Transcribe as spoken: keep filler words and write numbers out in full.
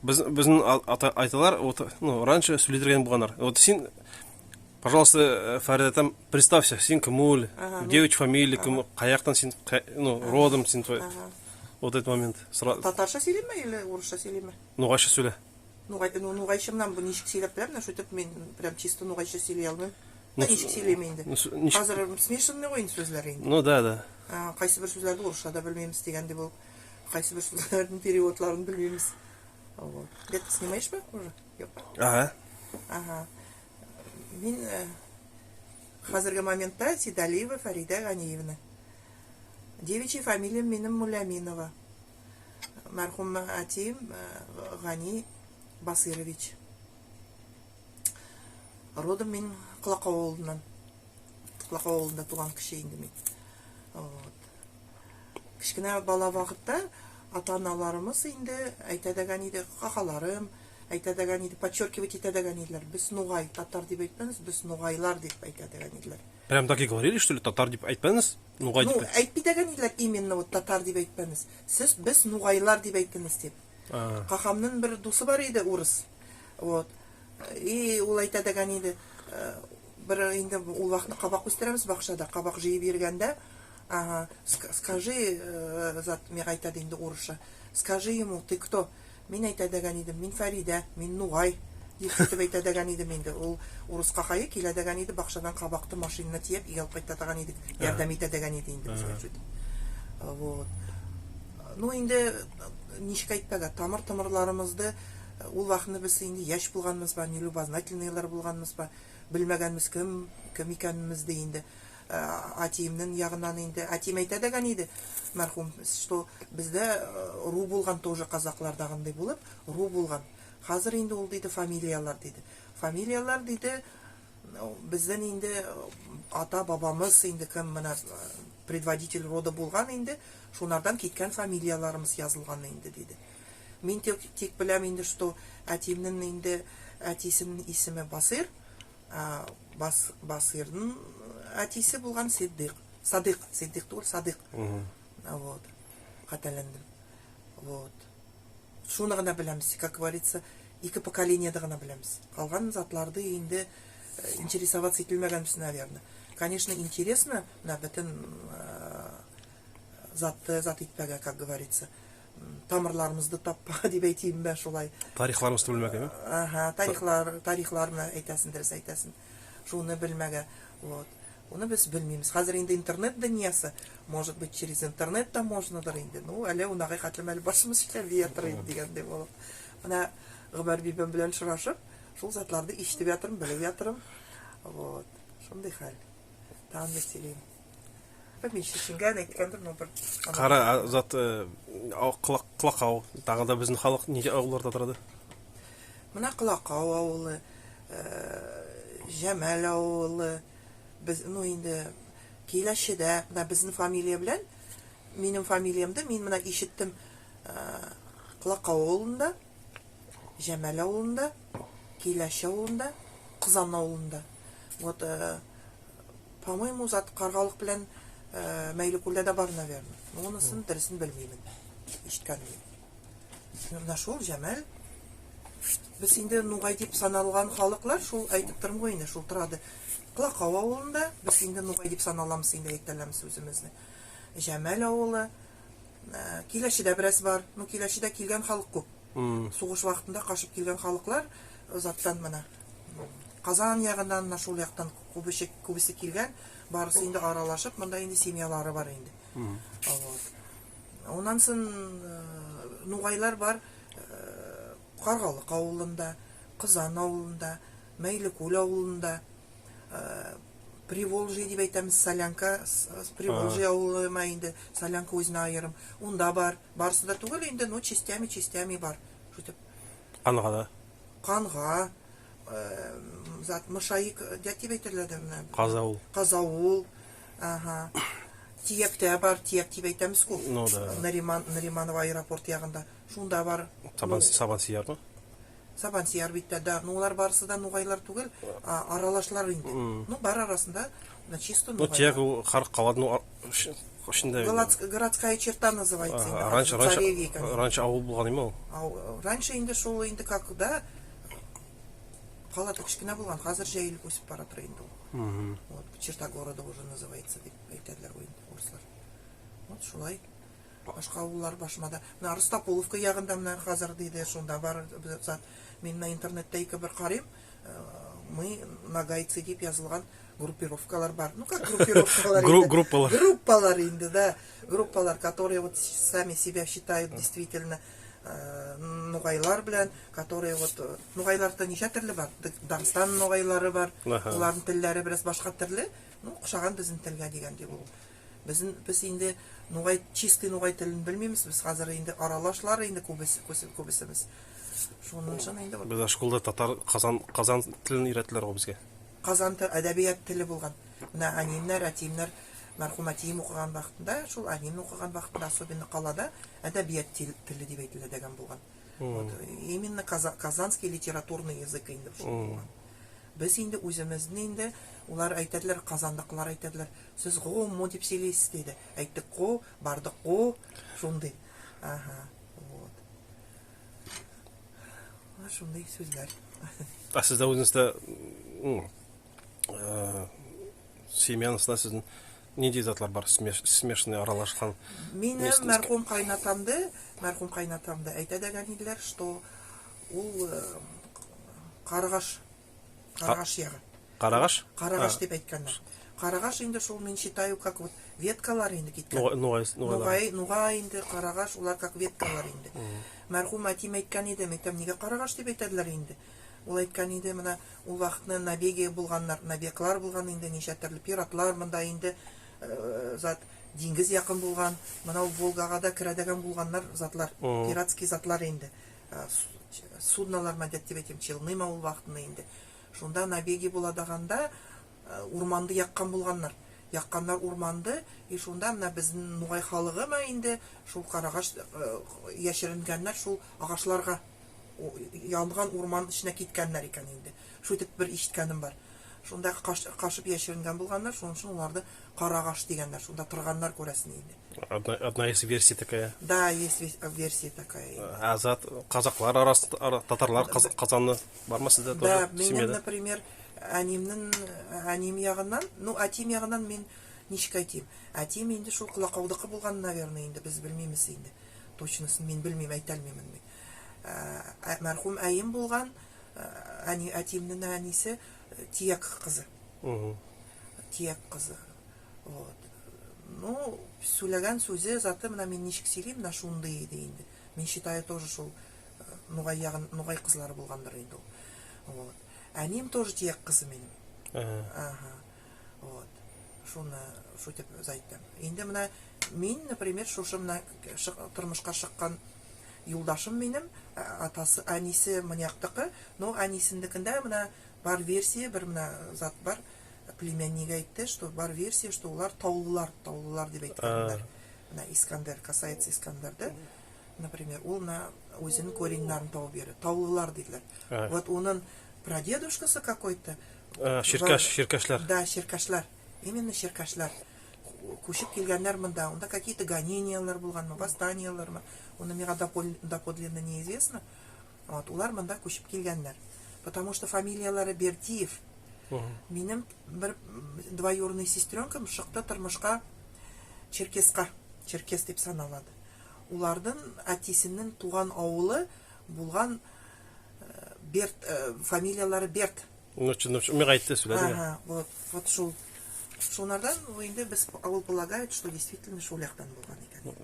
Биз, бизим а- ата- аталар, вот, ну, раньше соьйледирген болганлар. Вот сен, пожалуйста, э, Фарида, там, представься, сен ким ол, девичья фамилия ким, каяктан сен, ка- ну, родом сен твой. Вот этот момент. Сра- Татарша соьйлейме или орысша соьйлейме? Ногайша соьйле. Ногай, ну, ногайша мынам, бу нешик соьйлеп билемен, суьйтип мен прям чисто ногайша соьйлей алмайман. Ну, нешик соьйлейме энди? Ну, с- нешик- Аьзир смешанный гой энди соьзлер энди. Ну да, да. А, кайсы бир соьзлерди орысша да билмеймиз дегендей болып, кайсы бир соьзлердинъ переводларын билмеймиз. Вот. Бет снимаешь па уже? Йок па? Ага. Ага. Мен, э, аьзирги моментте Сейдалиева Фарида Ганиевна. Девичья фамилия меним Муляминова. Мархум аьтем, э, Гани Басырович. Родом мен Кулаков авылыннан. Кулаков авылында тувган киси энди мен. Вот. Кишкене бала вакытта ата-аналарымыз энди айтадыган эди, какаларым айтадыган эди, подчеркивать этедиген эдилер. Биз ногай, татар деп айтпанъыз, биз ногайлар деп айтадыган эдилер. Прям так и говорили, что ли? Татар деп айтпанъыз, ногай деп. Ну, айтпайдыган эдилер именно вот татар деп айтпанъыз. Сиз, биз ногайлар деп айтынъыз деп. А. Какамнынъ бир досы бар эди, орыс. Вот. И ол айтадыган эди, э, бир энди ол вакытта кабак оьстиремиз бакшада, кабак йыйып йиргенде, ага, ск- скажи, э, зат, мага айтады энди орысша. Скажи ему, ты кто? Мен айтадыган эдим, мен Фарида, мен ногай. Деп суьйтип айтадыган эдим энди. Ол орыс какайы келедиген эди, бакшадан кабакты машинага тиеп, уьйге алып кайтадыган эдик. Ярдам этедиген эди энди бизге суьйтип. Вот. Ну, энди нешик айтпага, тамыр-тымырларымызды, ол вакытта биз энди яш болганмыз ба, не любознательныйлар болганмыз ба, билмегенмиз ким, ким экенимизди энди. Э, аьтемнинъ ягыннан энди, аьтем айтадыган эди, мархум, что бизде, э, рув болган тоже казаклардагындай болып, рув болган. Аьзир энди ол дейди, фамилиялар дейди. Фамилиялар дейди, ну, биздинъ энди, э, ата-бабамыз энди ким, мына, э, предводитель рода болган энди, солардан кеткен фамилияларымыз язылган энди дейди. Мен тек, тек билемен энди, что аьтемнинъ энди аьтесининъ исими Басыр, а, Бас- Басырдынъ аьтеси болган Сиддык. Садык, Сиддык тувыл, Садык. Вот. Кателендим. Вот. Соны гына билемиз, как говорится, эки поколениеди гына билемиз. Калган затларды энди, э, интересоваться этилмегенмиз, наверное. Конечно, интересно, мына битим, э, затты, зат этпеге, как говорится, м, тамырларымызды таппага деп айтайым ба, солай. Тарихларымызды билмеге, э? Ага, тарихлар, тарихларын айтасынъ, дурыс айтасынъ. Соны билмеге, вот. Оны биз билмеймиз. Аьзир энди интернет дуныясы, может быть, через интернет та можно дыр энди. Ну, аьли онагы катлем аьли басымыз ишлемей ятыр энди дегендей болып. Мына Губар бийбем билен ушырасып, сол затларды эситип ятырман, билип ятырман. Вот. Сондай хал. Тагы не соьйлейим? Билмеймен, шешинген, айткан да, но бир. Кара, а, зат, э, ав- Кулак- Кулаков, тагы да бизим халк не авылларда турады? Мына Кулаков авылы, э, Ямал авылы, биз, ну, энди Келешиде, мына бизим фамилия билен, меним фамилиямды, мен мына эситтим, э, Кулаков авылында, Ямал авылында, Келеши авылында, Кызан авылында. Вот, э, по-моему, зат Каргалык билен, э, Майли-Кольда да бар, наверное. Но онысын, дурысын билмеймен. Эситкенмен. Мына сол Ямал. Биз энди ногай деп саналган халклар, сол айтып турман гой энди, сол турады. Кулаков авылында биз энди ногай деп саналамыз, энди айталымыз оьзимизди. Ямал авылы, э, Келешиде бираз бар. Ну, Келешиде келген халк коьп. Сугыш вакытында кашып келген халклар, э, заттан мына, Казан ягыннан, мына сол яктан коьбиси, коьбиси келген, барысы энди араласып, мунда энди семьялары бар энди. Вот. Оннан сонъ, э, ногайлар бар, э, Каргалык авылында, Кызан авылында, Майли-Коль авылында, э, Приволжье деп айтамыз, Солянка, с- с- Приволжье авылы ма энди, Солянка оьзине айырым. Онда бар, барысы да туьгил энди, но частями, частями бар. Суьйтип. Кангада. Канга, э, зат, Мышайык, э, деп айтылады мына. Казавыл. Казавыл. Ага. Тиякта бар, Тияк деп айтамыз ку. Ну да. Нариман- Нариманово аэропорт ягында. Сонда бар. Сабан- Ну, Сабансияр ма? Сабансияр бетте, да. Ну, олар барысы да ногайлар туьгил, а, араласлар энди. Ну, бар арасында, мына, чисто Ну, ногайлар. Тияк ол Каракалады, ну, а, ш- Ичинде. Городск-, городская черта называется. Ага, инде, раньше, раньше, царевик, раньше авыл болган эме ол? Ав-, раньше инде шол инде как, да, кала да кишкене болган, хазир яйылып оьсип баратыр инде ол. Мгм. Вот, черта города уже называется деп айтадылар гой инде орыслар. Вот шолай. Башка авыллар башмада. Мына Ростопуловка ягында мына хазир дейди, шонда бар бир зат. Мен мына интернетте эки бир карыйм, э, мы ногайцы деп язылган группировкалар бар. Ну, как группировкалар инде? Гру-, группалар. Группалар инде, да. Группалар, которые вот сами себя считают действительно, э, ногайлар белян, которые вот, э, ногайлар да неше туьрли бар. Д-, Дагестан ногайлары бар. Аха. Олардынъ тиллери бираз башка туьрли. Ну, охшаган бизим тилге дегендей болув. Бизим, биз инде ногай, чистый ногай тилин билмеймиз. Биз хазир инде аралашлар инде коьбиси, коьбиси, коьбисимиз. Шонынъ уьшин инде вот. Бизде школда татар, казан, казан тилин уьйреттилер гой бизге. Казан ти-, адабият тили болган. Мына анимлер, атимлер, мархум атим окыган вакытында, шол аним окыган вакытында, особенно калада, адабият тил-, тили деп айтыла деген болган. Мм. Вот, именно каза-, казанский литературный язык инде шол болган. Биз инде оьзимиздинъ инде, олар айтадылар, казандыклар айтадылар, сиз го-му деп соьйлейсиз дейди. Айттык го, бардык го, шондай. Ага, вот. Мына шондай соьзлер. А сизде оьзинъизде, м, э, семьянынъызда сиздинъ нендей затлар бар? Смеш-, смешанный, аралашкан. Меним мархум кайнатамды, мархум кайнатамды айта деген эдилер, что ол, э, карагаш, карагаш ягы. Карагаш? Карагаш деп айтканлар. Карагаш инде шол, мен считаю, как вот веткалар инде кеткен. Ногай, ногай, ногай. Ногай, ногай инде, карагаш, олар как веткалар инде. Мгм. Мархум атим айткан эди, мен айтам, неге карагаш деп айтадылар инде? Ол айткан эди, мына ол вакытны набеги болганлар, набеглар болган инде, неше туьрли пиратлар, мунда инде, э, зат, денъиз якын болган, мынав Волгага да кире деген болганлар затлар, мгм, пиратский затлар инде. Э, су-, суднолар ма деп айтайым, челны ма ол вакытны инде. Шонда набеги боладаганда, э, урманды яккан болганлар. Якканлар урманды, и шонда мына бизим ногай халкы ма инде, шол карагаш, э, яширингенлер шол агашларга, о, янган урман ишине кеткенлер экен инде. Суьйтип бир эситкеним бар. Шонда каш-, кашып яширинген болганлар, шонынъ уьшин оларды карагаш дегенлер. Шонда турганлар, коьресинъ инде. Одна, одна из версий такая. Да, есть вес-, версия такая. А зат, казаклар арасында, ара-, татарлар, каз-, казанлы бар ма сизде тоже, семьяда? Да, меним, например, анимнинъ, аним ягыннан, ну, атим ягыннан мен нешик айтайым. Атим инде шол Кулакавдыкы болган, наверное, инде биз билмеймиз инде. Точносын мен билмеймен, айта алмайман мен. А, а, мархум аьем болган, а, ани-, атимнинъ аниси, э, Тияк кызы. Мгм. Тияк кызы. Вот. Ну, соьйлеген соьзи, заты, мына мен нешик соьйлеймен, мына шундай эди инде. Мен считаю, тоже шол, э, ногай ягын, ногай кызлары болгандыр инде ол. Вот. Аним тоже Тияк кызы меним. Ага. Ага. Вот. Шуны, шуьйтип зат айттым. Энди мына мен, например, шушы мына шык-, турмышка шыккан юлдашым меним, а, атасы, аниси мынаяктыкы, но анисиндикинде мына бар версия, бир мына зат бар, племянниги айтты, что бар версия, что олар тавлылар, тавлылар деп айтканлар. А. Мына Искандер, касается Искандерди, например, ол мына оьзининъ кореньлерин тавып юри, тавлылар дейдилер. А. Вот онынъ прадедушкасы какой-то. А, Шеркаш, Шеркашлар. Да, Шеркашлар. Именно Шеркашлар. Ку-, коьшип келгенлер мунда. Онда какие-то гонениялар болган ма, восстаниялар ма. Оны мага допол-, доподлинно неизвестно. Вот, олар мунда коьшип келгенлер. Потому что фамилиялары Бердиев. Мгм. Меним бир, м, двоюродный сестрёнкам шыкты турмышка черкеска. Черкес деп саналады. Олардынъ аьтисининъ тувган авылы болган, э, Берт, э, фамилиялары Берт. Ну, чы-, ну, чы-, мага айтты соьйледи. Ага, вот, вот шол. Шолардан энди биз, ол полагает, что действительно шол яктан болган экен.